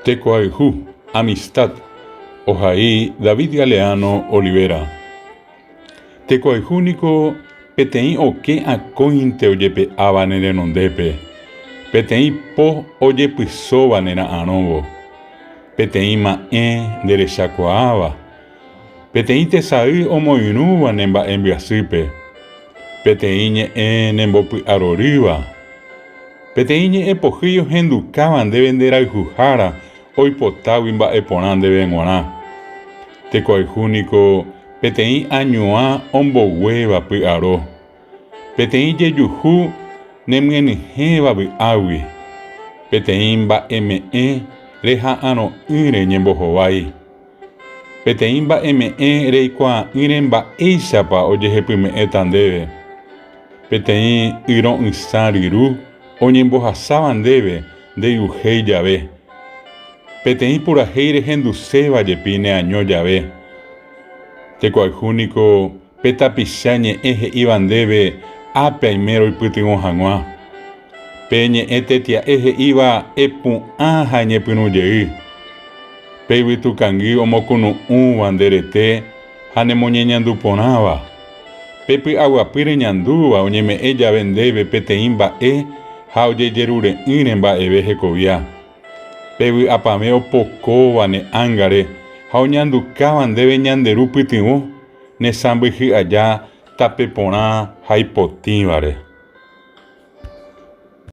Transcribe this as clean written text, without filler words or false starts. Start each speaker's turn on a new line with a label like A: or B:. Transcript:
A: Tekoayhu, amistad, ohai David Galeano Olivera. Tekoayhu niko peteĩ okẽ akóinte ojepe'áva ne renondépe, peteĩ po ojepysóva ne ra'arõvo, peteĩ ma'ẽ nderechakuaáva, Peteĩ tesay omoirũva ne mba'embyasýpe, peteĩ ñe'ẽ nembopy'arorýva, peteĩ ñe'ẽ pohýi ohendukáva ndéve nde rayhuhára oipotágui mba'e porã ndéve g̃uarã. Tekoayhu niko peteĩ añuã omboguéva py'aro, peteĩ jejuhu nemyenyhẽva vy'águi, peteĩ mba'eme'ẽ reha'arõ'ỹre ñembohovái. Peteĩ mba'eme'ẽ reikuaa'ỹre mba'éichapa ojehepyme'ẽta ndéve, peteĩ yro'ysã ryru oñembohasáva ndéve ndey'uhéi jave, peteĩ purahéi rehenduséva jepi neaño jave. Tekoayhu niko Pe tapicha ñe'ẽ he'íva ndéve ápe aime roipytyvõ hag̃ua. Pe ñe'ẽ tetia'e he'íva epu'ã ha eñepyrũ jey. Pe yvytukangy omokunu'ũva nde rete ha nemoñeñandu porãva. Pe py'aguapy reñandúva oñeme'ẽ jave ndéve peteĩ mba'e ha ojejerure'ỹre mba'eve hekovia. Pe vy'apavẽ opokóva ne ángare ha oñandukáva ndéve ñande Ru pytyvõ ne sãmbyhy aja tape porã ha ipotĩvare.